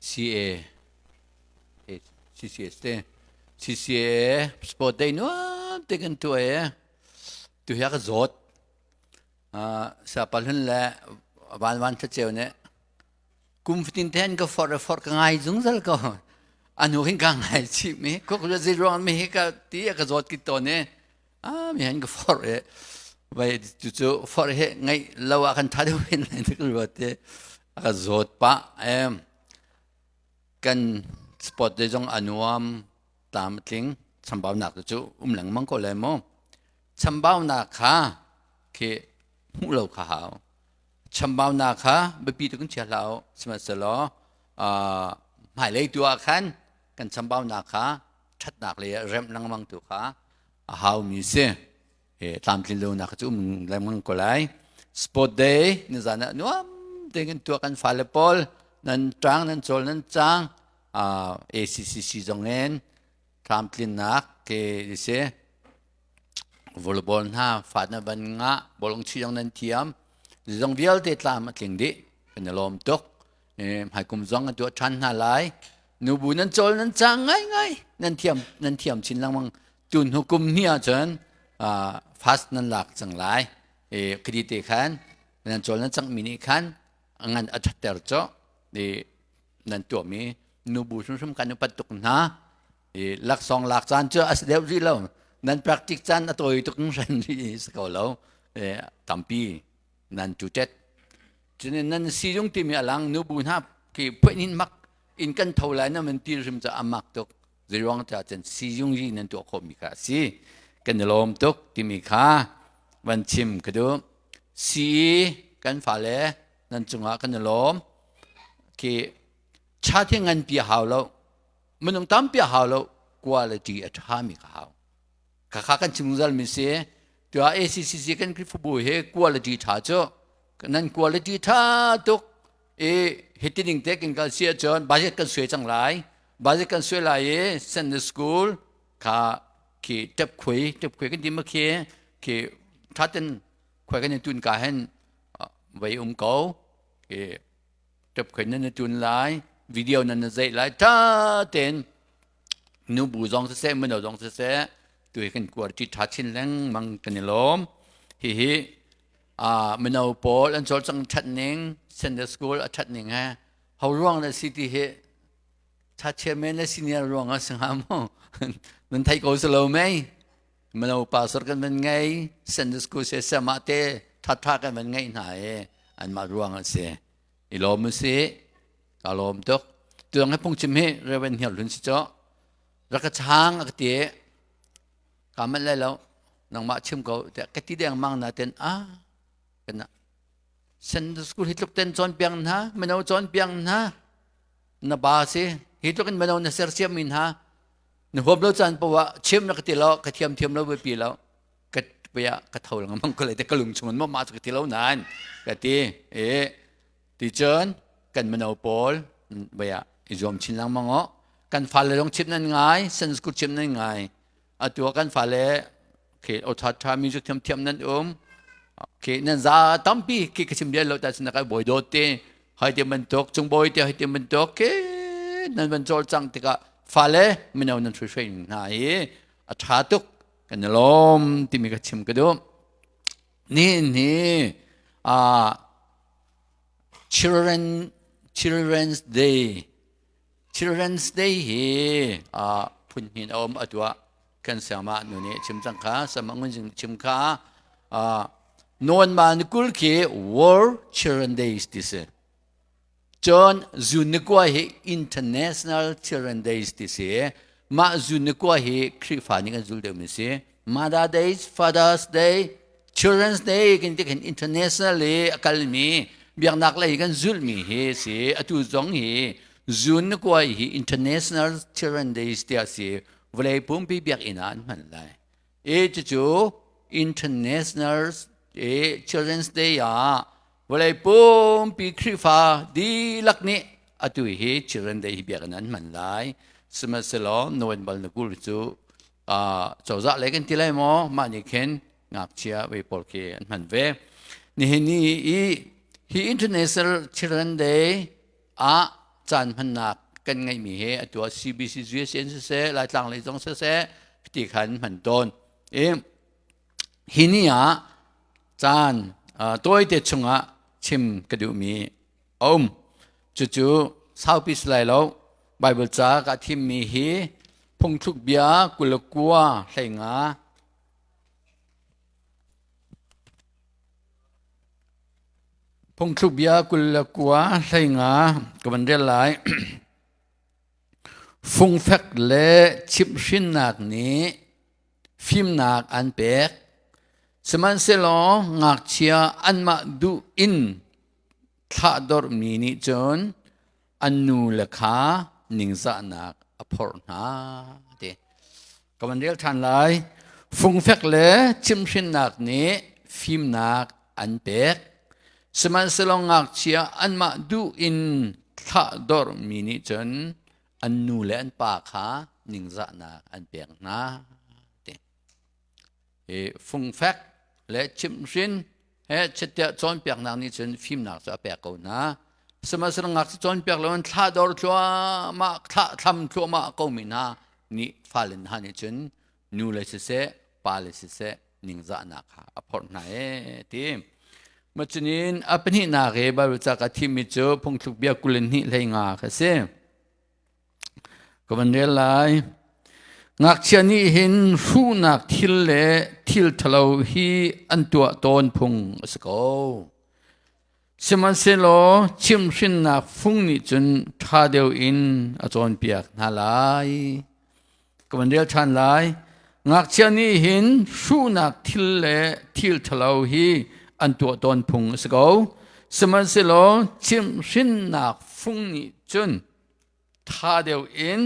CA CCS te CCA sport day nuam te kan tuah e tu hi ka zawt sapal hun le van van thacheu ne kum fatin ten ka for for ka ngai zungzal ko anu hin ka ngai chi mi ko ko zi ruang mi hi ka ti ka zawt ki to ne a mi han ka for e vai cu cu for he ngai lo ah kan tha deuh hin lai ka ruat te ka zawt pa em kan sport te zong anuam tam tling chambaunak cu um lengmang ko le mu chambaunak kha khi hmuh lo kha hau chambaunak kha biapi tuk in chia hlah u sihmanhsehlaw hmailei tu ah khan kan chambaunak kha ṭhatnak lei ah remh lengmang tu kha a haumi si. Tlamtlin lonak cu um lengmang ko lai. Sport day nizan ah nuam tein kan tuah kan fale pawl nan ṭang nan cawl nan cang ACCC zong in tlamtlinnak ke si volleyball hna fat na van ngah bawlung chuih zong nan thiam zong vialte tlam a tling dih kan i lawm tuk hmaikum zong an tuah ṭhan hna lai nubu nan cawl nan cang ngaingai nan thiam nan thiam chin lengmang tun hnu kum hnih ahcun fast nan lak cang lai khadi te khan nan cawl nan cangmi nih khan ngan a ṭhatter cawh nan tuahmi nubu hrimhrim kan upat tuk hna i laksawng lak caan cu a si deuh rih lo nan practice caan a tawi tuk hran rih si ko lo tampi nan tutet cun nan sizung timi alang nubu hna khi phuin mak in kan tho lai na man ti hrim ca amak tuk zeiruang ca cun sizung yi nan tuah khawh mi kha si kan i lawm tuk timi kha van chim ka duh si kan fale nan cungah kan i lawm khi cha thi ngan pi hau lo minung tampi a hau lo quality a ṭha mi ka hau khakha kan chim zungzal mi si tuah ACCC kan Khrihfabu he quality ṭha cu nan quality ṭha tuk i hiti ning te kan kal si ahcun budget kan suai cang lai budget kan suai lai i Sunday school kha khi tep khui tep khui kan ti ma khi khi ṭha ten khuai kan in tun ka hen vai um ko khi ṭap khoi nan na tun lai video nan na zeih lai ṭha tein nubu zong siseh mino zong siseh tu hi kan kuar ṭi ṭha chin lengmang kan i lawm hihi mino pawl an cawlcang ṭhat ning Sunday school a ṭhat ning he ho ruang na si ti hi cha chairman le senior ruang ah si hnga mu nan thei ko si lo mei mino pastor kan van ngei Sunday school se sama te ṭha kan van ngeih hna i anmah ruang a si i lawm u si ka lawm tuk tuang he phungchim hi Reverend Hniar Hlun si cho rak ka chang a ka ti ka manh lai lo nangmah chim ko tiah ka ti deng mang na ten a kana Sunday school hi tluk ten cawn piang hna mino cawn piang hna na ba si hi tluk in mino na sersiam mi hna na huam lo caan poah chim na ka ti lo ka thiam thiam lo pi lo ka pia ka tho lengmang ko lai te ka lung chung in mah cu ka ti lo nain ka ti e ti cun kan mino pawl baya i zuam chin lengmang o kan fale zong chim nan ngai Sanskrit chim nan ngai atu kan fale ke o tha tha music thiam thiam nan um ke nan za tampi ki ka chim bia lo ta sin ka boi dot te hai te man tok chung boi te hai te man tok ke nan van chol chang tikah fale mino nan shui shui hna i a tha tuk kan i lawm timi ka chim ka duh ni ni children children's day children's day hi phun hin a um atua kan siangma nu nih chim cang kha sama ngun jing chim kha non ma ni kul khi World Children Days ti si Cun June ni kua hi International Children Days ti si. Mah June ni kua hi Khrihfa nih kan zul deuhmi si. Mother Days, Father's Day, Children's Day kan ti khin international i a kalmi biaknak lei kan zulhmi hi si. Atu zong hi June ni kua hi International Children Days tiah si. Vawlei pumpi biakinn ah an hman lai. E cucu International Children's Day ah vawlei pumpi Khrihfa dihlak nih atu hi Children Day hi biakinn an hman lai. Sihmanhsehlaw November na 20 cu cozah lei kan ti lai maw mah nih khin ngakchia ve pawl khi an hman ve. Nihin ni i hi International Children Day ah caan hmannak kan ngeihmi he atu ah CBC USN siseh Laitlang lei zong siseh ti khan hman tawn. I hi ni ah caan tawite chungah chim ka duhmi a um. Cucu saupi si lai lo. Bible ca ka thimmi hi phungthluk bia 29 hleinga Phungthluk bia 29 hleinga ka van rel lai. Fungfek le chimhhrinnak nih fimnak an pek. Sihmanhsehlaw ngakchia anmah duh in thlahdorhmi nih cun an nu le kha ningzahnak a phorh hna ti. Ka van rel ṭhan lai. Fungfek le chimhhrinnak nih fimnak an pek. Sihmanhsehlaw ngakchia anmah duh in thlahdorhmi nih cun an nu le an pa kha ningzahnak an pek hna. Ti. Hi fungfek le chimhhrin he chiatiah cawnpiaknak nih cun fimnak cu a pek ko hna. Sihmanhsehlaw ngakchia cawnpiak lo in thlahdor thluahmah thlah thlam thluahmah ko mi hna nih fale hna nih cun nu le siseh pa le siseh ningzahnak kha a phorh hna ee ti. Macunin a pahnihnak i Bible ca ka thimmi cu phungthluk bia 22 hlei nga kha si. Ka van rel lai. Ngakchia nih hin hruhnak thil le thil ṭhalo hi an tuah tawn phung a si ko. Sihmanhsehlaw chimhhrinnak fung nih cun ṭha deuh in a cawnpiak hna lai. Ka van rel ṭhan lai. Ngakchia nih hin hruhnak thil le thil ṭhalo hi an tuah tawn phung a si ko. Sihmanhsehlaw chimhhrinnak fung nih cun ṭha deuh in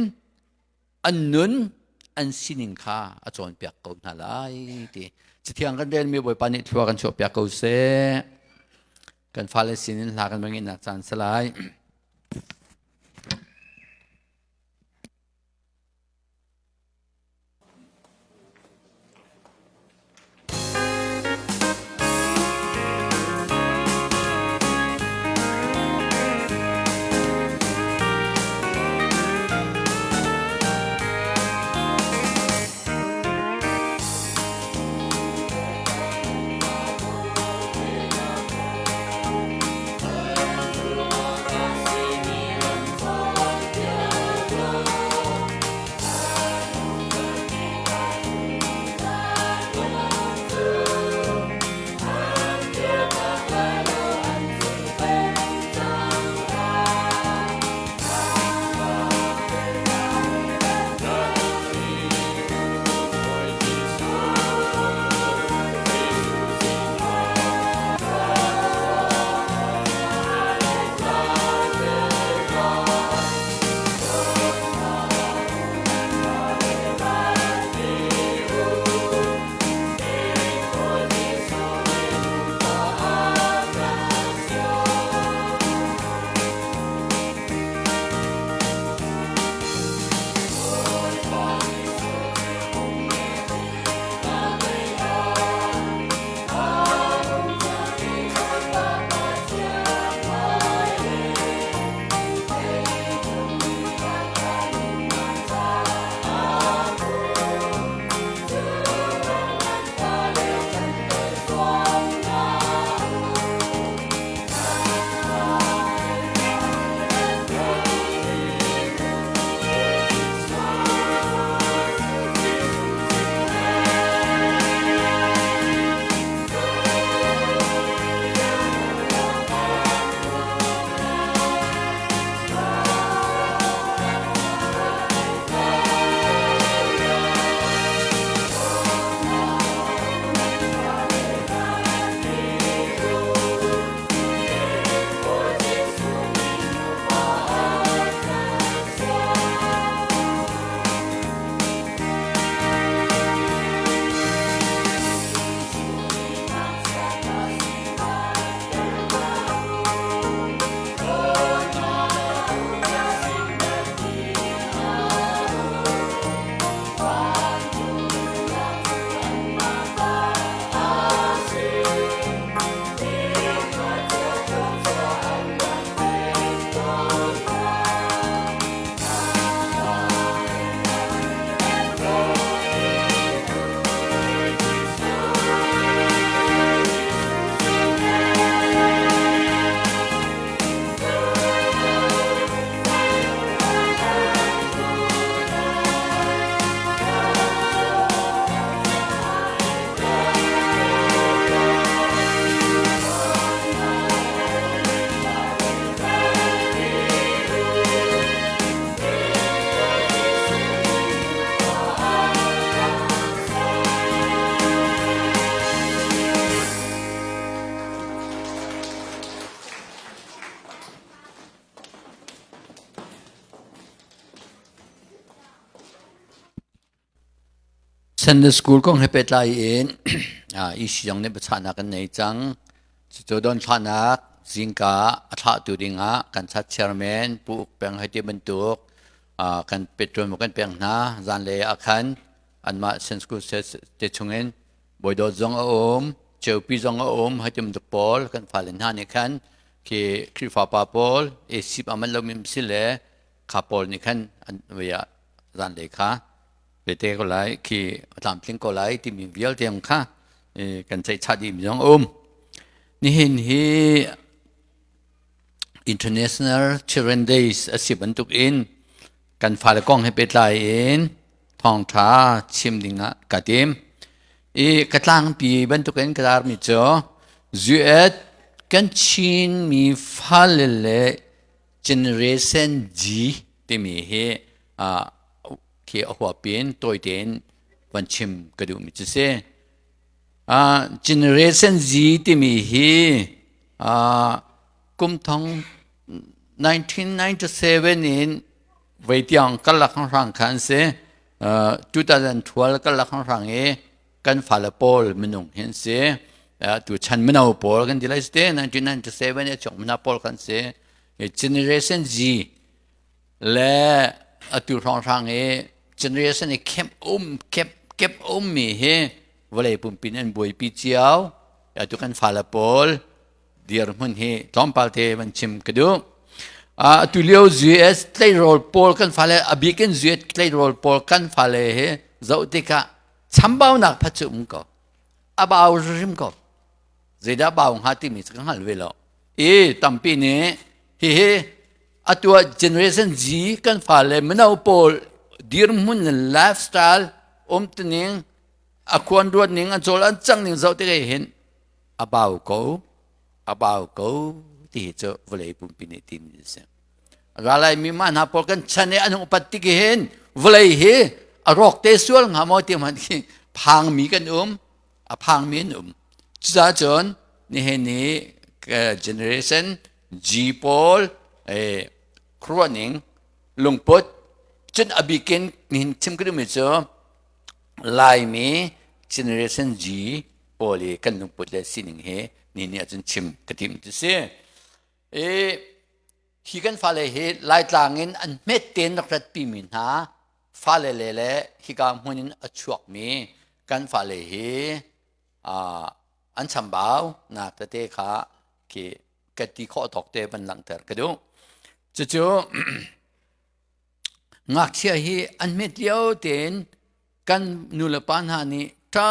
an nun an sining kha a cawnpiak ko hna lai ti. Cathiang kan relmi Bawipa nih thlua kan chuahpiak ko seh. Kan fale sinin hla kan ngeihnak caan si lai. Sunday School kong he pehtlai in EC zong nih biachahnak kan nei cang. Cucu donthlahnak zingka a thlahtu dingah kan chat chairman Pu Uk Peng hei ti bantuk kan petrol kan pek hna. Zanlei ah khan anmah Sunday School te chungin Bawi Dawt zong a um, Ceupi zong a um, hei ti bantuk pawl kan fale hna nih khan khi Khrihfa pa pawl AC a man lomi si le kha pawl nih khan an zanlei kha bete ko lai khi a tlamtling ko lai timi vialte kha kan ceihchah dih mi zong a um. Nihin hi International Children Days a si bantuk in kan fale kong he pehtlai in thawngṭha chim ding ah ka tim. I ka tlangpi bantuk in ka tarmi cu US kan Chin mi fale le Generation G timi hi khi a huap in tawi tein van chim ka duhmi cu si. Generation Z timi hi kum thong 1997 in voi tiang karlak hrang kha an si. 2012 karlak hrang i kan fale pawl minung hi an si. Tu chan mino pawl kan ti lai si te 1997 i chuak mino pawl kan si. Generation Z le atu hrawnghrang i generation i khemh um kep kep ummi hi vawlei pumpi in an buaipi cio. Atu kan fale pawl dirhmun hi tlawmpal te van chim ka duh. Atu lio US tleirawl pawl kan fale a bik in US tleirawl pawl kan fale hi zoh tikah chambaunak phat cu um ko. A bau hrim ko. Zeidah bau hnga timi cu ka hngal ve lo. I tampi nih hihi atu ah generation Z kan fale mino pawl dirhmun le lifestyle umtuning a khuan ruat ning an cawl an cang ning zoh tikah hin a bau ko a bau ko ti hi cu vawlei pumpi nih timi a si. Ralai mi mah hna pawl kan chan i an upat tik hin vawlei hi a rawk te sual hnga maw ti hmanh khi phangmi kan um a phangmi an um. Cucaah cun nihin ni generation G pawl khuaruahning lungput cun a bikin nihin chim ka duhmi cu Laimi generation G pawl i kan lungput le sining hi ni ni ahcun chim ka tim ti si. I hi kan fale hi Laitlang in an hmet tein rak ratpimi hna fale le le hika hmun in a chuakmi kan fale hi an chambau nak tete kha khi ka ti khawh tawk te van langhter ka duh. Cucu ngakchia hi an hmet lio tein kan nulepa hna nih ṭha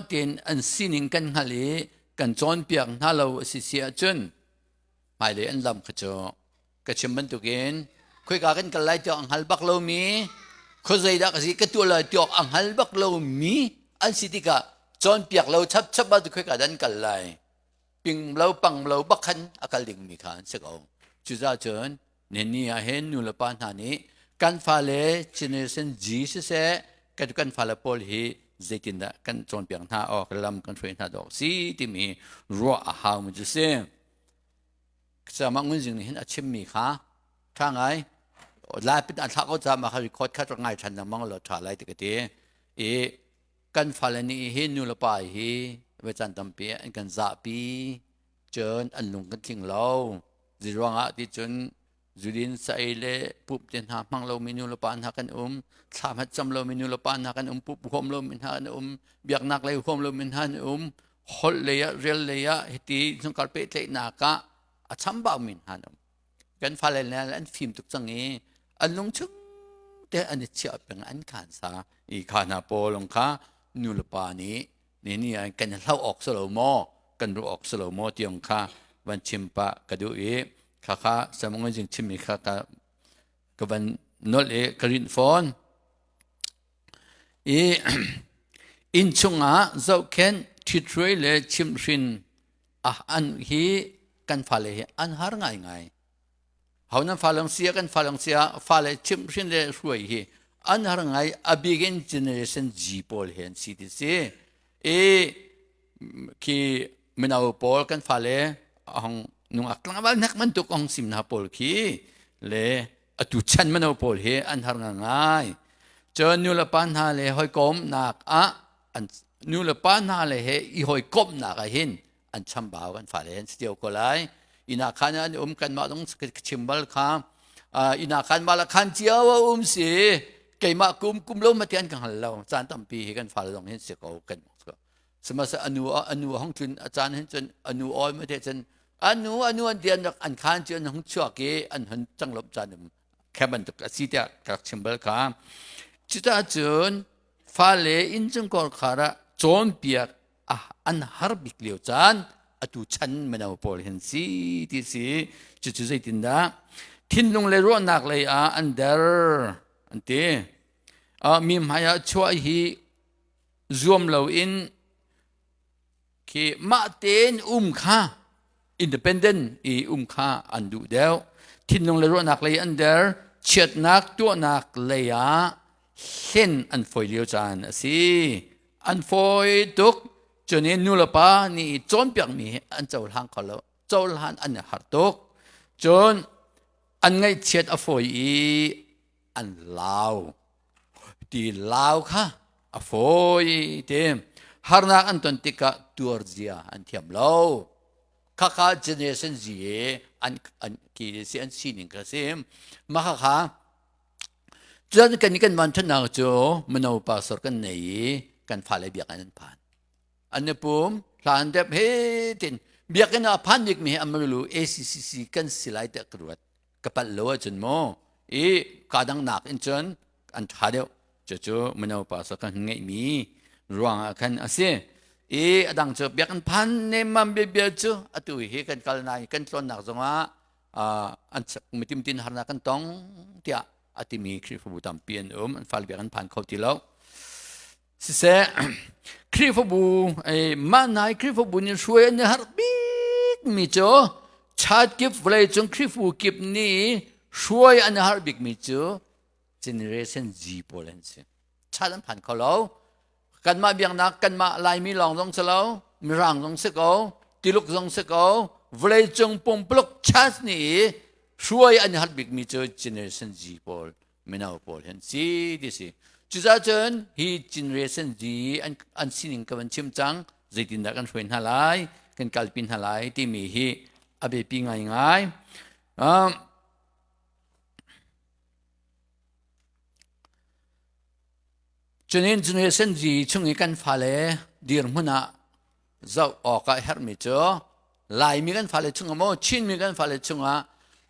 tein an sining kan hngalh i kan cawnpiak hna lo a si si ahcun hmailei an lam kha cu ka chim bantukin khoika kan kal lai tiah a hngal bak lomi khuazei dah ka si ka tuah lai tiah a hngal bak lomi an si tikah cawnpiak lo chapchap ah khoika dah an kal lai ping lo pang lo bak khan a kal dingmi kha an si ko cucaah cun Nini ah hin nu le pa hna nih kan fale generation G siseh kan kan fale pawl hi zeitindah kan cawnpiak hna awk lam kan hruai hna dawk si timi ruah a hau mi cu si. Sama Ngun Zing nih hin a chimmi kha tha ngai lai pin a thlah ko ca ma kha record kha rak ngai than lengmang lo tha lai ti ka ti i kan fale nih hin nu le pa hi ve caan tampi an kan zahpi cun an lung kan tling lo Zeiruangah ti cun zudin saei le pup te hna hmang lomi nu le pa hna kan um, thla hmat cam lomi nu le pa hna kan um, pup huam lomi hna an um, biaknak lei huam lomi hna an um, holh lei ah, rial lei ah hiti chungkhar pehtlaihnak ah a chambaumi hna an um. Kan fale le an fim tuk cang i an lungchung te an i chiah peng an khan sa i kha hna pawl kha nu le pa nih ni ni ah kan hloh awk si lo maw kan ruah awk si lo maw tiang kha van chim pah ka duh i kha kha Samuel Jing chimmi kha ka ka van nolh i ka rinh fawn i inn chungah zohkhenh ṭhithruai le chimhhrin an hi kan fale hi an har ngaingai Ho nan fa lawng sia kan fa lawng sia fale chimhhrin le hruai hi an har ngai a bik in generation G pawl hi an si ti si. I khi mino pawl kan fale hong nungak tlangval hnek bantuk hong sim hna pawl khi le atu chan mino pawl hi an har ngai. Cun nu le pa hna le hawikom nak ah. an nu le pa hna le he i hawikomhnak ah hin an chambau kan fale an si cio ko lai. Inn ah khan an um kanmah zong chim bal kha inn ah khan mah la khan cio a um si keimah kum kum lo ma ti an ka hngal lo caan tampi hi kan fale zong hin si ko kan sihmanhsehlaw anu anu hong tlun a caan hin cun anu awi ma te cun anu anu an ti an rak an khan cu an hung chuak i an hun canglop caan um khe bantuk a si tiah ka rak chim bal kha. Cucaah cun fale innchungkhar khar ah cawnpiak an har bik lio caan atu chan mino pawl hin si ti si. Cucu zeitindah thinlung le ruahnak lei ah an der an ti. Mi hmai ah chuah hi zuam loin khi mah tein um kha independent i um kha an duh deuh. Thinlung le ruahnak lei an der, chiatnak tuahnak lei ah hlen an fawi lio caan a si. An fawi tuk. Cun nu le pa nih cawnpiakmi hi an cohlang kho lo, cohlan an i harh tuk. Cun an ngaihchiat a fawi i an lau. Ti lau kha a fawi te. Harnak an ton tikah tuar zia an thiam lo. Khakha generation Z an an ki si an sining kha si. Mah khakha cun kan kan van ṭhatnak cu mino pastor kan nei i kan fale biakinn an phan. An i pum hlan dep he tin biakinn ah phan bikmi hi Amarillo ACCC kan si lai tiah ka ruat. Ka palh lo ahcun maw i kaa dang nak in cun an ṭha deuh. Cucu mino pastor kan ngeihmi ruangah khan a si. I a dang cu biakinn phan nemmam biabia cu atu hi kan kal nai kan tlawnnak zongah an mitimtin harnak kan tong tiah a timi Khrihfabu tampi an um. An fale biakinn phan kho ti lo. Siseh, Khrihfabu mah nai Khrihfabu nih hruai an i harh bikmi cu chat kip vawleicung Khrihfabu kip nih hruai an i harh bikmi cu generation Z pawl an si. Chat an phan kho lo. Kanmah biaknak kanmah Laimi lawng zong si lo, Mirang zong si ko, Tiluk zong si ko, vawleicung pumpuluk church nih hruai an i harh bikmi cu generation Z pawl mino pawl hi an si ti si. Cucaah cun hi generation Z an, an sining ka van chim cang, zeitindah kan hruai hna lai, kan kalpi hna lai timi hi a biapi ngaingai. Um, Cunin generation Z chung i kan fale dirhmun ah zoh awk ah herhmi cu Laimi kan fale chungah maw Chinmi kan fale chungah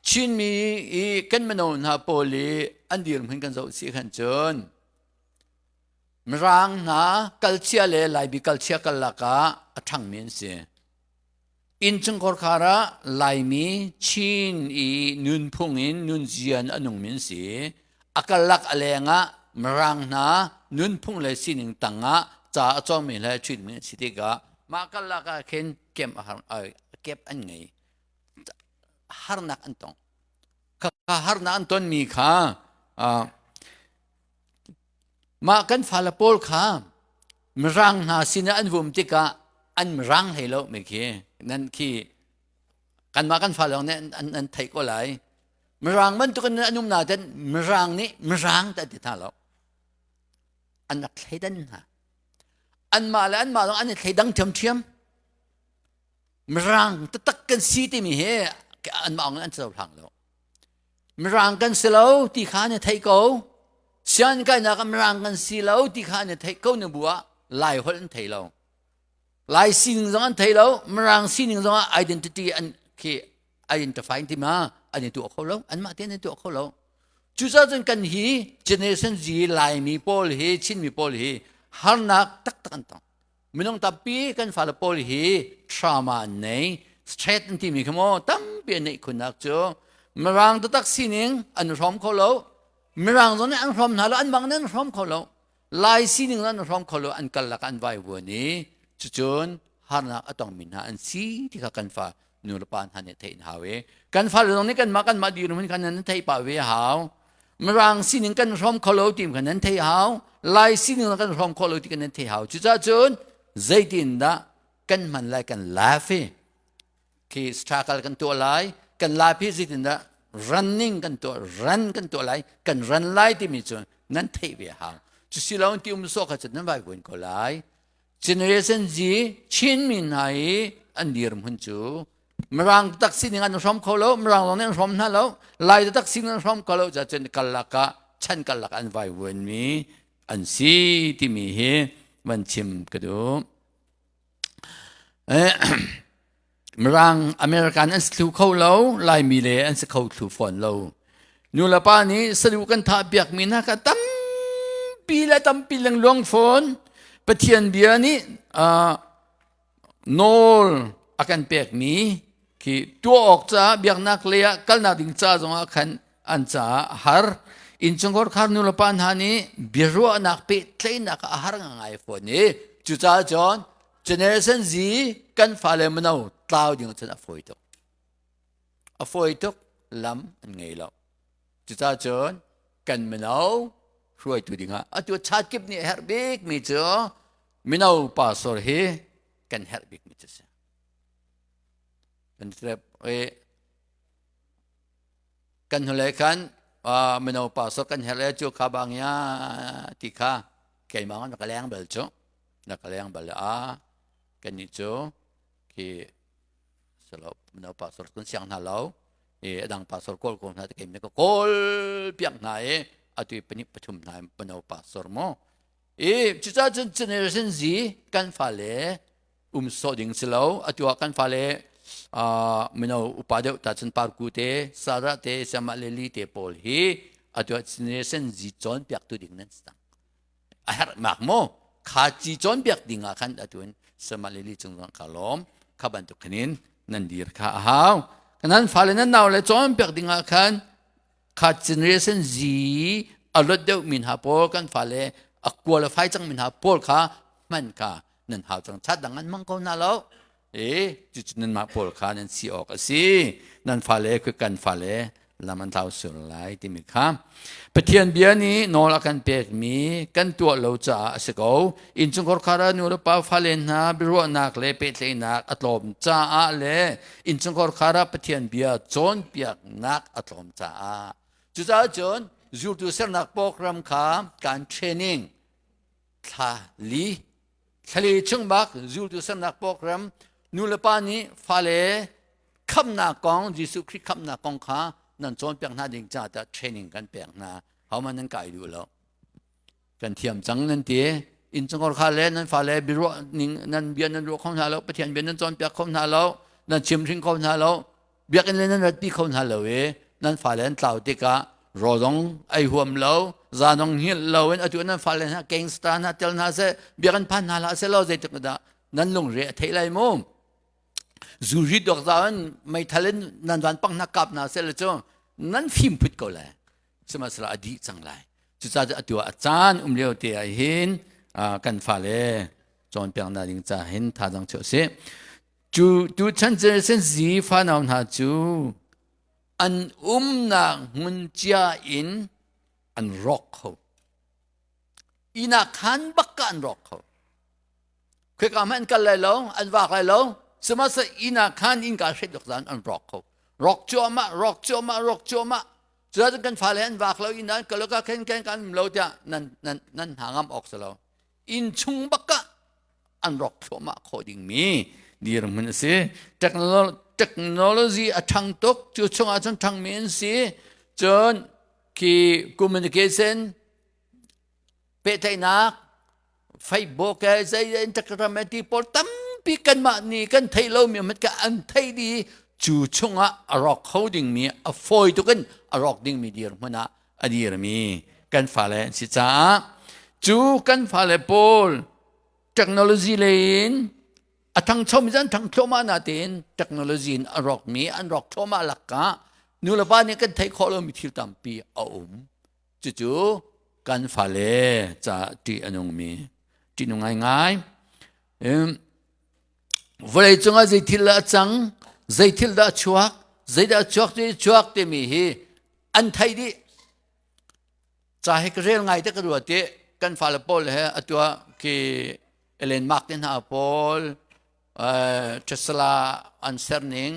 Chinmi i kan mino hna pawl i an dirhmun kan zoh si khan cun Mirang hna kalchia le Laibi kalchia karlak ah a ṭhangmi an si. Innchungkhar ah Laimi Chin i nunphung in nunzia in a nungmi an si. A karlak a leng ah Mirang hna nunphung le sining tangah ca a cawngmi le ṭhitmi an si tikah mah karlak ah khin kem a har, kep an ngei. Harnak an tong. Kha harnak an tonmi kha Mah kan fale pawl kha Mirang hna sinah an vum tikah an mirang hlei lo mi khi nan khi kanmah kan fale nih an, an theih ko lai. Mirang bantuk in an um nain Mirang nih Mirang ti an ti hna lo. An rak thleidan hna. Anmah le anmah zong an i thleidang ṭhiamṭhiam. Mirang taktak kan si timi hi anmah ong in an cohlang lo. Mirang kan si lo ti kha na theih ko. Sian kainak ah Mirang kan si lo ti kha na theih ko na bu ah Lai holh an thei lo. Lai sining zong an thei lo. Mirang sining zong ah identity an khi identify ti ma an i tuah kho lo. Anmah te an i tuah kho lo. Cucaah cun kan hi generation Z Laimi pawl hi Chinmi pawl hi harnak taktak an tong. Minung tampi kan fale pawl hi trauma an nei, stress an timi kha maw tampi an neih khunnak cu Mirang taktak sining an hrawm kho lo. Mirang zong nih an hrawm hna lo, an bang nih an hrawm kho lo. Lai sining zong an hrawm kho lo, an kal lakah an vaivuan i cucun harnak a tongmi hna an si ti kha kan fa nu le pa hna nih theih an hau i kan fale zong nih kanmah kanmah dirhmun kha nan theih pah ve a hau. Mirang sining kan hrawm kho lo ti kha nan theih hau. Lai sining kan hrawm kho lo ti kan nan theih hau. Cucaah cun zeitindah kan hman lai kan life hi khi struggle kan tuah lai kan life hi zeitindah running kan tuah run kan tuah lai kan run lai timi cu nan theih ve hau. Cusi lo ti um sawh kha cun nan vai vuan ko lai. Generation Z Chinmi hna i an dirhmun cu Mirang tak sining an hrawm kho lo, Mirang zong nih an hrawm hna lo, Lai tak sining an hrawm kho lo ca cun karlak ah chan karlak an vaivuanmi an si timi hi van chim ka duh. Mirang American an si thlu kho lo, Laimi le an si kho thlu fawn lo. Nu le pa nih saduh kan thah piakmi hna kha tampi le tampi lengluang fawn. Pathian bia nih nawl a kan pekmi khi tuah awk caah biaknak lei ah kalnak ding ca zongah khan an caah a har. Innchungkhar khar nu le pa hna nih biaruahnak pehtlaihnak a har ngai fawn i cucaah cun Generation Z kan fale mino tlau ding cun a fawi tuk. A fawi tuk lam an ngei lo. Cucaah cun kan mino hruaitu dingah atu chat kip nih a herh bikmi cu mino pastor hi kan herh bikmi cu si. Kan kan hnulei khan mino pastor kan herh le cu kha bang ya ti kha keimah na ka leng bal cu na ka leng bal a kan nih cu khi salo mino pastor kun siang hna lo i adang pastor kawl ko hna keimah ka kawl piak hna i atu pahnih pathum hna mino pastor mo i cucaah cun generation Z kan fale um sawh ding si lo atu ah kan fale mino upa deuh ta cun parku te Sarah te Siamah le Li te pawl hi atu ah generation Z cawnpiak tu ding nan si cang a herh mak mu kha ci cawnpiak ding ah khan atu in Siamah le Li cung zong ka lawm kha bantuk khanin nan dir kha a hau nan fale nan nau le cawnpiak ding ah khan kha generation Z a lot deuh mi hna pawl kan fale a qualify cang mi hna pawl kha hman kha nan hau cang chat dang an mang ko hna lo e cucu nanmah pawl kha nan si awk a si nan fale khu kan fale lam an thlau sur lai timi kha Pathian bia nih nawl a kan pekmi kan tuah lo caah a si ko innchungkhar khar ah nu le pa fale hna biaruahnak le pehtlaihnak a tlawm caah le innchungkhar khar ah Pathian bia cawnpiaknak a tlawm caah cucaah cun zultu sernak program kha kan training thla li thlali chung bak zultu sernak program nu le pa nih fale khamnak kong Jesuh Khrih khamnak kong kha nan cawnpiak hna ding ca tiah training kan pek hna homan nan kai duh lo kan thiam cang nan ti innchungkhar kha le nan fale biaruah ning nan bia nan ruah kho hna lo Pathian bia nan cawnpiak kho hna lo nan chimhring kho hna lo biakinn le nan ratpi kho hna lo i nan fale an tlau tikah rawlong ei huam lo zanong hngilh lo in atu nan fale hna gangster hna tel hna seh biakinn phan hna hlah seh law zeitik dah nan lungre a theih lai mu zu rit dok za in meithal in nan van pang hna kap hna seh le cu nan fim phut ko lai sihmanhsehlaw a dih cang lai cucaah atu ah a caan um lio te ah hin kan fale cawnpiaknak ding ca hin thazaang chuah sih Cu tuchan generation Z fanau hna cu an umnak hmun cia in an rawk kho. Inn ah khan bak ka an rawk kho. Khika hmanh an kal lai lo, an vak lai lo. Sihmanhsehlaw inn ah khan innka hret dok zan an rawk kho. Rawk cuahmah, rawk cuahmah, rawk cuahmah. Cucaah kan fale an vak lo, inn ah an kal lo, ka khen khen kan um lo tiah nan nan nan hna ngam awk si lo. Inn chung bak ah an rawk thluahmah khawh dingmi dirhmun a si. Technology a ṭhang tuk, cu chungah cun ṭhangmi an si. Cun khi communication pehtlaihnak Facebook he zei Instagram he ti pawl tampi kanmah nih kan theih lomi hmanh kha an theih dih cu chungah a rawk kho dingmi a fawi tuk in a rawk dingmi dirhmun ah a dirmi kan fale an si caah cu kan fale pawl technology lei in a thangchomi cu an thang thluahmah natein technology in a rawkmi an rawk thluahmah lakah nulepa nih kan theih khawh lomi thil tampi a um cucu kan fale caah ṭih a nungmi ṭih nung ngaingai vawlei cungah zei thil dah a cang zei thil dah a chuak zei dah a chuak zei chuak timi hi an theih dih Ca hi ka rel ngai te ka ruat i kan fale pawl he atu ah khi Ellen Mark te hna pawl Tesla an ser ning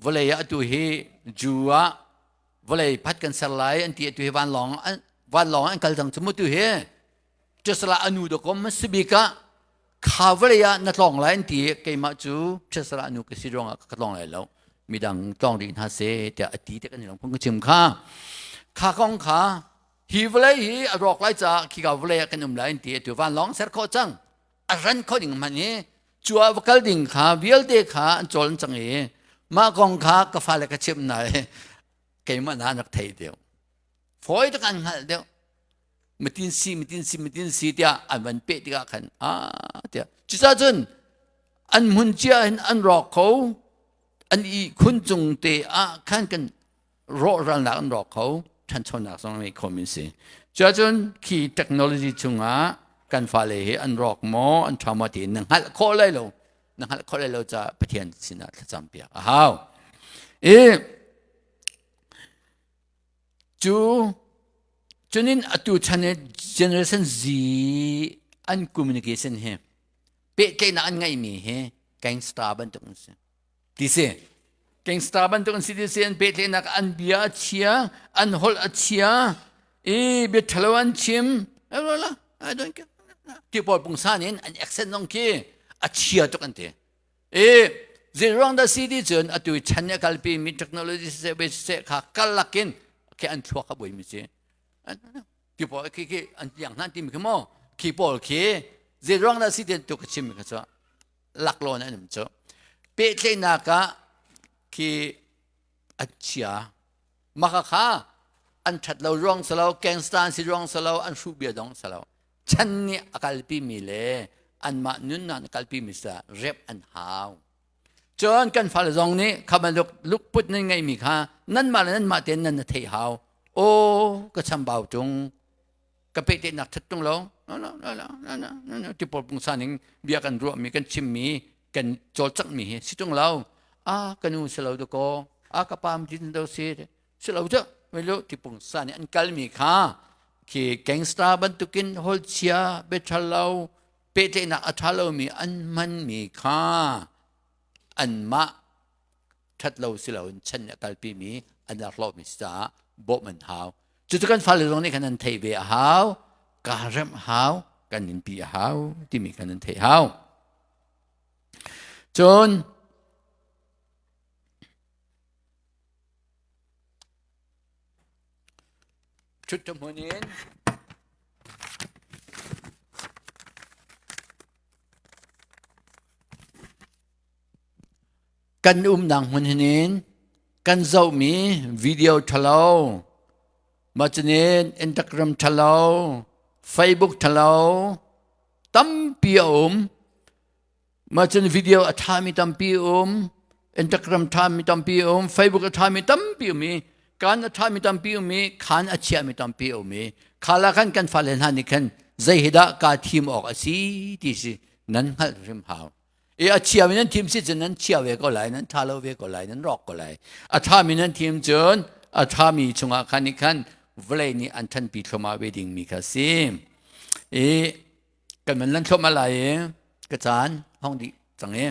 vawlei ah atu hi Jew ah vawlei phat kan ser lai an ti atu hi vanlawng an vanlawng an kal cang cu mu tu hi Tesla anu dawkom si bik ah. Kha vawlei ah na tlawng lai an ti i keimah cu Chesara nu ka si ruangah ka tlawng lai lo. Midang tlawng rih hna seh tiah a ti te kan i lung ka chim kha. Kha kong kha hi vawlei hi a rawk lai caah khika vawlei ah kan um lai an ti atu vanlawng ser khawh cang. A ran khawh ding hmanh hi cu ah va kal ding kha vialte kha an cawl an cang i mah kong kha ka fale ka chimh hna i keimah hna an rak thei deuh. Fawi tak an hngalh deuh. Mitin si mitin si mitin si tiah an van peh tikah khan ah tiah cucaah cun an hmun cia hin an rawk kho an i khun cung te ah khan kan rawhralnak an rawk kho ṭhanchonak zong ngei kho mi si cuah cun khi technology chungah kan fale hi an rawk maw an ṭha maw ti na hngalh khawh lai lo na hngalh khawh lai lo caah Pathian sinah thlacam piak a hau i Cu cunin atu chan i generation Z an communication hi pehtlaihnak an ngeihmi hi gangster bantuk an si. Ti si. Gangster bantuk an si ti si an pehtlaihnak an bia a chia, an holh a chia, i bia ṭhalo an chim. I don't care. Ti pawl pungsan in an accent zong khi a chia tuk an ti. I zeiruang dah si ti cun atu chan nih a kalpi mi technology siseh ve siseh kha karlak in khi an thluak a buai mi si. Khi pawl khi khi an liang hna ti mi khi maw khi pawl khi zeiruang dah si ti tu ka chim mi kha cu laklawn an um cu. Pehtlaihnak ah khi an chia maka kha an ṭhat lo ruang si lo gangster an si ruang si lo an hruh bia dong si lo chan nih a kalpimi le anmah nunnak a kalpimi sa rep an hau. Cun kan fale zong nih kha bantuk lukput nan ngeihmi kha nanmah le nanmah tein nan na theih hau. Aw ka chambau ṭung, ka pehtlaihnak ṭhat ṭung lo, ti pawl pungsan in bia kan ruahmi, kan chimmi, kan cawlcanghmi hi si ṭung lo. Ah ka nu si lo dakaw, ah ka pa din do si, si lo cu melu ti pungsan in an kalmi kha khi gangster bantukin holchia biaṭha lo pehtlaihnak a ṭha lomi an hmanmi kha anmah ṭhat lo si loin chan nih a kalpimi an rak hlawhmi si caah bawmh an hau. Cucu kan fale zong nih khan an theih ve a hau, kaa remh hau, kan inpi a hau timi khan an theih hau. Cun Ṭhut hmun in kan umnak hmun hin kan zohmi video ṭhalo, mah cunin Instagram ṭhalo, Facebook ṭhalo tampi a um. Mah cun video a ṭhami tampi um, Instagram ṭhami tampi um, Facebook a ṭhami tampi um i kan a ṭhami tampi um i khan a chiami tampi um i kha khan kan fale hna nih khan zei hi dah kaa thim awk a si ti si nan hngalh hrim hau. I a chiami nan thim si cun nan chia ve ko lai, nan ṭha lo ve ko lai, nan rawk ko lai. A ṭhami nan thim cun a ṭhami chungah khan nih khan vawlei nih an ṭhanpi thluahmah ve dingmi kha si. I kan man lan thluahmah lai i ka caan hong dih cang i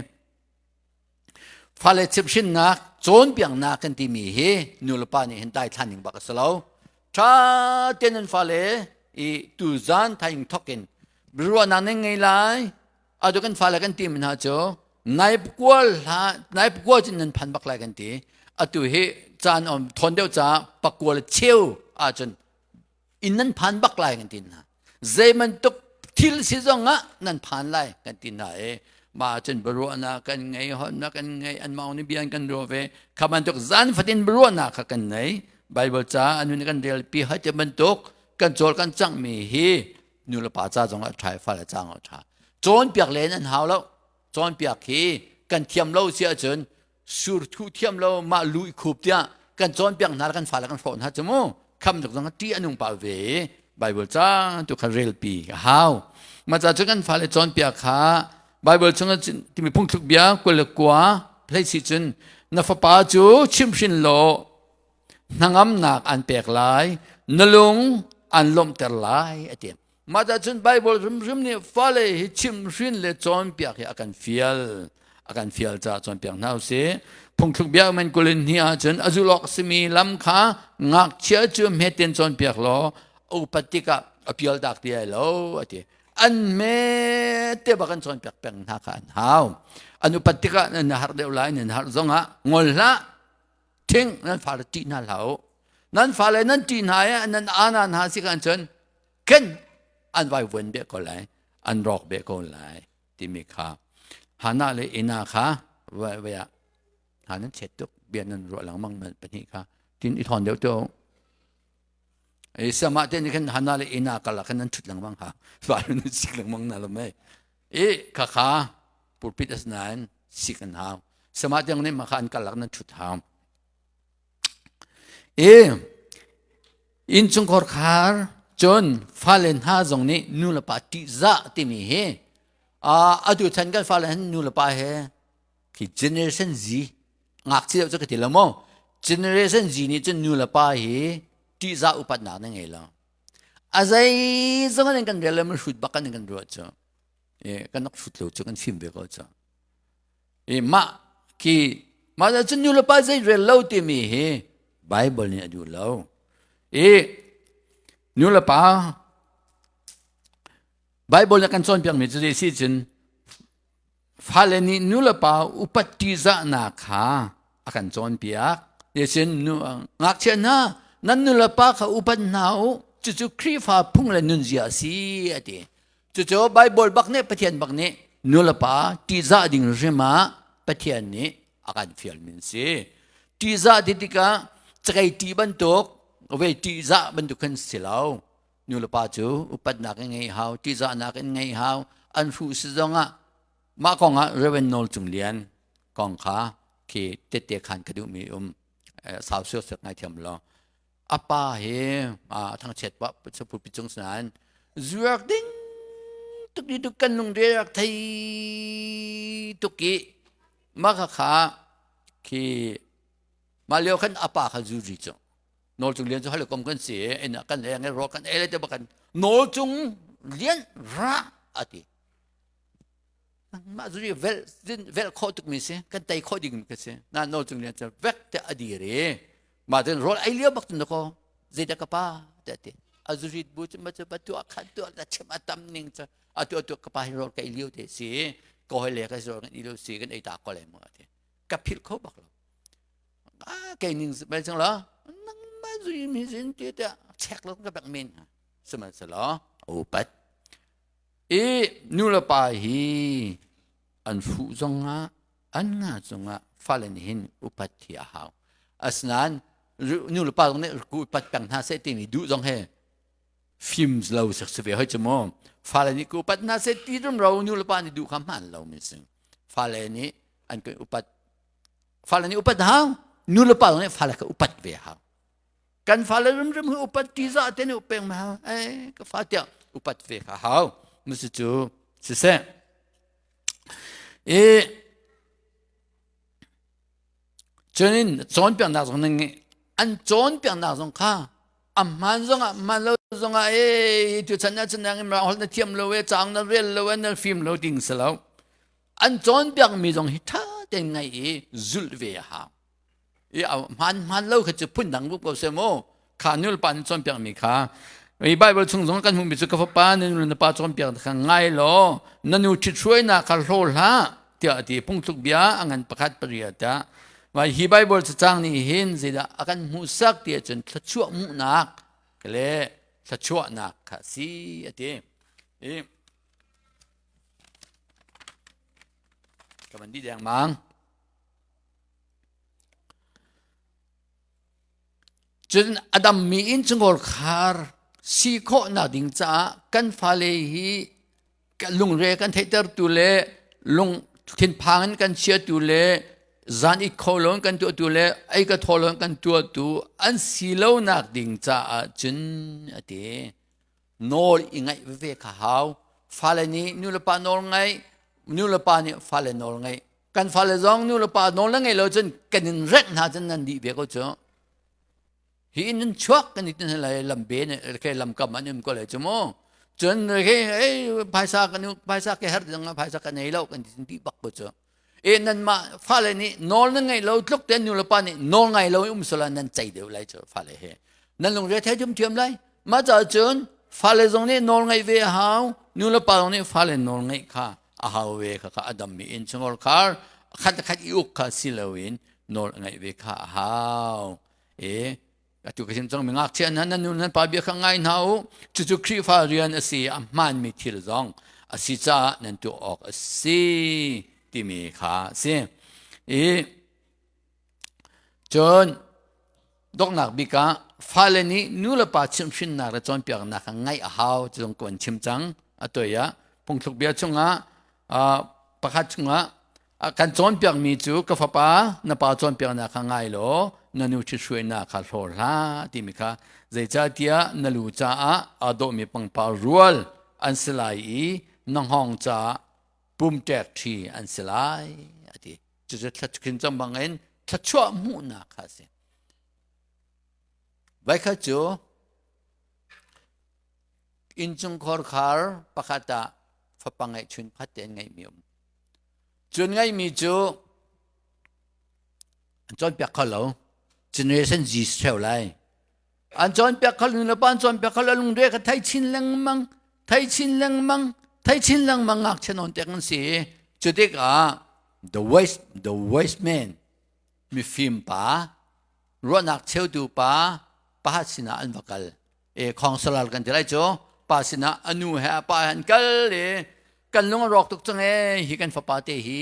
fale chimhhrinnak cawnpiaknak kan timi hi nu le pa nih hin daithlan ding bak a si lo ṭha tein nan fale i tuzan thaing thok in ruahnak nan ngei lai atu kan fale kan ti hna cu nai kual hla nai kual cun nan phan bak lai kan ti atu hi caan om thon deuh ca pakual cheu ahcun inn nan phan bak lai kan ti hna zei bantuk thil si zong ah nan phan lai kan ti hna i mah cun biaruahnak kan ngei holhnak kan ngei an mau ni bia kan ruah ve kha bantuk zan fatin biaruahnak kha kan nei Bible ca anu kan rel pi hai te bantuk kan cawl kan cang mi hi nu le pa ca zong ah ṭha fale ca zong ah ṭha cawnpiak len an hau lo cawnpiak hi kan thiam lo si ahcun surthu thiam lo mah lu i khup tiah kan cawnpiak hna kan fale kan hrawh hna cu mu kham tuk zong ṭih a nung pah ve Bible ca tu kha relpi a hau mah ca cu kan fale cawnpiak kha Bible chung timi phungthluk bia 29 hlei si cun na fapa cu chimhrin law hnangamnak an pek lai na lung an lawmhter lai a ti Mah cun Baibal hrimhrim nih fale hi chimhhrin le cawnpiak hi a kan fial. A kan fial caah cawnpiak hna usih. Phungthluk bia men kulin hnih ahcun a zulh awk simi lam kha ngakchia cu hmetin cawnpiak law a upat tikah a pial tak ti ai lo a ti. An me te bak an cawnpiak peng hna kha an hau. An upat tikah nan har deuh lai, nan har zongah ngol hlah. Thing nan fale ṭih hna hlah u. Nan fale nan ṭih hna i nan ana hna si kan cun ken an vai vuan beh ko lai, an rawk beh ko lai timi kha Hana le Ina kha vai ah hna nan chet tuk bia nan ruah lengmang man pahnih kha tin i thawn deuh to sama te ni khan Hana le Ina kala khan nan thut lengmang ha fa nan sik lengmang na lo mei i kha kha pulpit as nain sik an hau sama te ne ma kha an kalak nan thut hau i innchungkhar khar cun fale hna zong nih nu le pa ṭihzah timi hi atu chan kan fale han nu le pa he khi generation Z ngakchia deuh cu ka ti lo maw generation Z nih cun nu le pa hi ṭihzah upatnak na ngei lo a zeizong in kan rel le hrut bak kan kan ruah cu kan rak hrut lo cu kan fim ve ko cu i mah khi mah cun nu le pa zei rel lo timi hi Bible nih a duh lo i nu le pa Bible nih kan cawnpiakmi cu zei si cun Fale nih nulepa upat ṭihzahnak kha a kan cawnpiak. Nihin nu ngakchia hna nan nulepa kha upat hna u. Cucu Khrihfa phung le nunzia a si a ti. Cucu Baibal bak nih Pathian bak nih nulepa ṭihzah ding hrim ah Pathian nih a kan fialmi an si. Ṭihzah ti tikah cakei ṭih bantuk, vei ṭihzah bantuk khan si lo. Nulepa cu upatnak in ngei hau, ṭihzahnak in ngei hau, an hruh si zongah mah kongah Reverend Nawl Cung Lian kong kha khi tette khan ka duhmi um sau suak ngai thiam lo. A pa hi thangchiat pa pulpit cung sinain zuak ding tuk ni tuk kan lungre rak thei tuk i mah kha kha khi mah lio khan a pa kha zu ri cu Nawl Cung Lian cu hawikom kan si i inn ah kan leng i rawl kan ei le te bak kan Nawl Cung Lian ra a ti. Mah zu vel vel khawh tukmi si kan tei khawh ding ka si. Na Nawl Cung Lian cu vek te a dir i mah cun rawl ei lio bak cun ko zeidah ka pa te ti. A zurit bu cu ma cu ba tuah khan tuah la chim a tam ning cu a tuah tuah ka pa hi rawl ka ei lio te si ko hoi le ka rawl kan ei lio si kan ei ta ko le mu a ti. Ka philh kho bak lo. Kei ning bel cang la nangmah zui mi zin ti tiah chek lo ka bek men sihmanhsehlaw upat i nu le pa hi an fuh zongah an nga cungah fale nih hin upat hi a hau asinain nu le pa zong nih upat peng hna seh timi duh zong he fim lo sak si ve hoi cu mu fale nih ku upat hna seh ti rum ro nu le pa nih duh kha hmaan lo mi si fale nih an kan upat Fale nih upat hau, nu le pa nih fale kha upat ve hau. Kan fale rimrim hi upat ṭihzah te nih upeng ma hau. Eh, ka fa tiah upat ve kha hau. Musi cu siseh. I cunin cawnpiaknak zong ning an cawnpiaknak zong kha a hmaan zongah hmaan lo zongah e tu chan ah cun nang in holh na thiam lo e caang na rel lo e na fim lo ding si lo An cawnpiakmi zong hi ṭha tein ngaih i zulh ve a hau. I hmaan hmaan lo kha cu phundang rup ko seh mu. Kha nulepa nih cawnpiakmi kha i Bible chung zong kan hmuhmi cu ka fapa na nu le na pa cawnpiak kha ngai law na nu ṭhithruainak kha hlaw hlah tiah a ti phungthluk bia a ngan pakhat pariat ah Vai hi Bible cacang nih hin zeidah a kan hmuhsak ti ahcun thluachuah hmuhnak le thluachuahnak kha a si a ti. I Ka van dih dengmang. Cun a dammi innchungkhar khar si khawhnak ding caah kan fale hi lungre kan theihtertu le lung thinphang in kan chiatu le zan it kho lo in kan tuahtu le ei ka thaw lo in kan tuahtu an si lonak ding caah cun a ti. Nawl i ngaih veve kha hau. Fale nih nulepa nawl ngaih, nulepa nih fale nawl ngaih. Kan fale zong nulepa nawl na ngeih lo cun kan in rengh hna cun nan dih ve ko cu. Hi inn in chuak kan i tin lai lambe ne ke lamkam an um ko lai cu mu. Cun he ei phaisa kan phaisa ke her ding phaisa kan nei lo kan ti bak ko cu. E nan mah fale nih nawl nan ngeih lo tluk te nulepa nih nawl ngai lo um sala nan cei deuh lai cu fale he. Nan lungre thei thiam thiam lai. Mah caah cun. Fale zong nih nawl ngaih ve a hau. Nu le pa zong nih fale nawl ngaih kha a hau ve kha kha a dammi innchungkhar khar khat le khat i uk kha si loin nawl ngaih ve kha a hau. E atu ka chim cang mi ngakchia hna nan nu nan pa bia kha ngai hna u. Cucu Khrihfa rian a si a hmaanmi thil zong a si caah nan tuah awk a si timi kha a si. I Cun donghnak bik ah fale nih nu le pa chimhhrinnak le cawnpiaknak kha ngaih a hau ti zong kan chim cang. A toi ah phungthluk bia chungah pakhat chungah kan cawnpiakmi cu ka fapa na pa cawnpiaknak kha ngai law na nu ṭhithruainak kha hlaw hlah timi kha zeicahtiah na lu caah aa dawhmi pangpar rual an si lai i na hngawng caah pumṭek ṭhi an si lai a ti. Cucu thla cang bangin thluachuah hmuhnak kha a si. Voikhat cu innchungkhar khar pakhat ah fapa ngeihchun pakhat te an ngeihmi um. Cun ngeihmi cu an cawnpiak kho lo. Generation Z theo lai. An cawnpiak kho nu le pa an cawnpiak kho lo lungre ka thei chin lengmang thei chin lengmang thei chin lengmang ngakchia nawn tek an si. Cu tikah the wise the wise man mifim pa ruahnak cheutu pa pa sinah an va kal e khongsalal kan ti lai cu pa sinah a nu he a pa he an kal i kan lung a rawk tuk cang e hi kan fapa te hi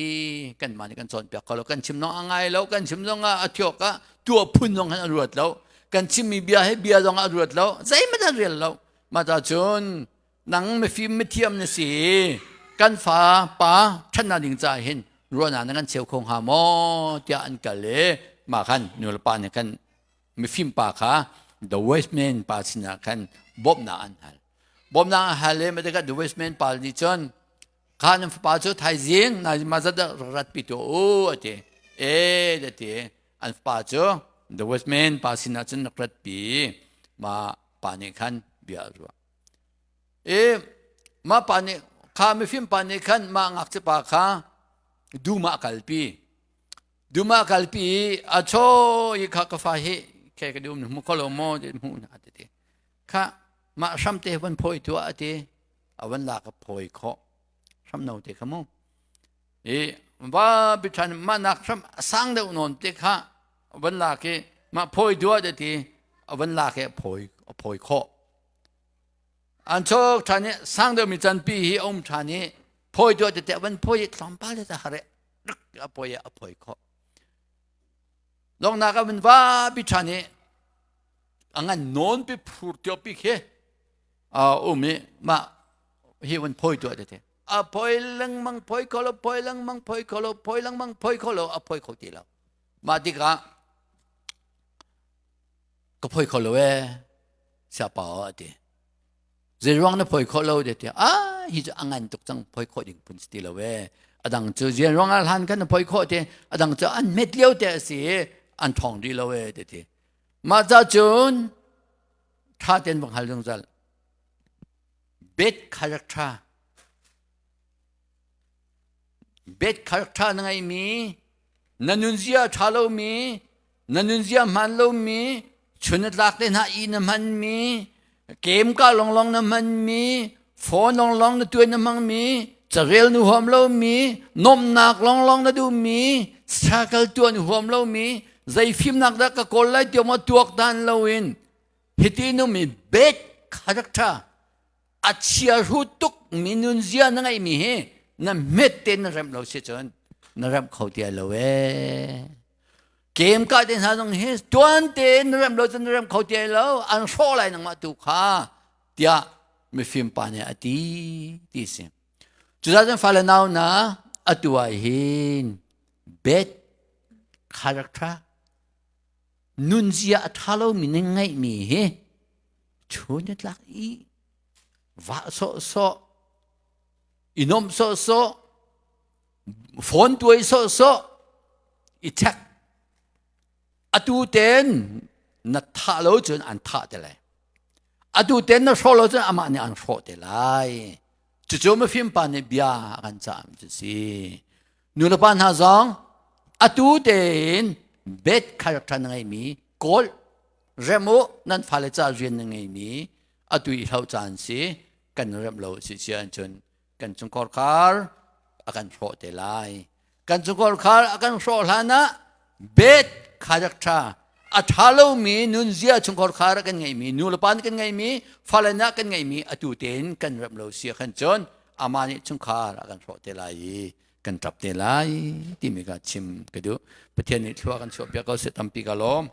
kan mah nih kan cawnpiak kho lo kan chim zong a ngai lo kan chim zong ah a thiok ah tuah phun zong han a ruat lo kan chimmi bia he bia zong a ruat lo zeihmanh a rel lo mah ta cun nang mifim mithiam na si kan fa pa ṭhatnak ding caah hin ruahnak na kan cheu kho hnga maw tiah an kal i mah khan nu le pa nih khan mifim pa kha the wise man pa sinah khan bawmhnak an hal bawmhnak an hal i matikah the wise man pa nih cun kha nan fapa cu thaizing na ma zat rat pi tuah u a ti e a ti an fapa cu the wise man pa sinah cun rak rat pi ma pa nih khan bia a ruah I mah pa nih kha mifim pa nih khan mah ngakchia pa kha dum ah a kalpi. Dum ah a kalpi i a chaw i kha ka fa hi khe ka dum hmu kho lo maw ti hmu na ti ti. Kha mah hram te van phawi tuah a ti. A van lak a phawi khawh. Hram no te kha mu. I va bi ṭhan mah nak hram a sang deuh nawn te kha van lak i mah phawi tuah ti ti a van lak i a phawi a phawi khawh. An chok ṭhan i sang deuhmi canpi hi a um ṭhan i phawi tuah tete a van phawi i tlawmpal te har i a phawi a phawi khawh. Longnak a van vapi ṭhan i a ngan nawn pi phur tiopi khi a um i mah hi van phawi tuah tete a phawi lengmang phawi kho lo phawi lengmang phawi kho lo phawi lengmang phawi kho lo a phawi kho ti lo mah tikah ka phawi kho lo ee siapa aw a ti zeiruang na phoi khawh lo de ti ah hi cu a ngan tuk cang phoi khawh ding phun si ti lo ee a dang cu zian ruang ah hlan kan na phoi khawh te a dang cu an hmet lio te a si an thong rih lo ee te ti mah ca cun tha ten vang hal zungzal bad character Bad character na ngeimi, na nunzia a ṭha lomi, na nunzia hmaan lomi, chun a tlak te hna i na hmanmi, kem ka longlong na hmanmi, phone longlong na tuan na hmangmi, carel na huam lomi, nomnak longlong na duhmi, struggle tuan huam lomi, zei fimnak dah ka kawl lai tiah maw tuak dan loin hiti numi bad character a chiahru tuk mi nunzia na ngeihmi hi na hmet te na remh lo si cun na remh kho ti lo ee kem ka te hna zong hi tuan te na remh lo cun na remh kho ti lo an hrawh lai nangmah tu kha tiah mifim pa nih a ti ti si cucaah cun fale nau na atu ah hin bad character nunzia a ṭha lomi na ngeihmi hi chun na tlak i vah sawhsawh i nuamh sawhsawh phone tuai sawhsawh i check atu ten na thah lo cun an thah te lai atu ten na hrawh lo cun amah nih an hrawh te lai cucu mafim pa nih bia a kan cah cu si nu le pa hna zong atu tein bad character na ngeimi kawl rem u nan fale ca rian na ngeimi. Atu i hloh caan si kan remh lo si si ahcun kan chungkhar khar a kan hrawh te lai. Kan chungkhar khar a kan hrawh hlan ah bad character a ṭha lomi nunzia chungkhar khar kan ngeihmi nu le pa nih kan ngeihmi fale nih kan ngeihmi atu tein kan remh lo si khan cun amah nih chungkhar a kan hrawh te lai i kan ṭap te lai timi kha chim ka duh. Pathian nih thlua kan chuahpiak ko seh tampi ka lawm.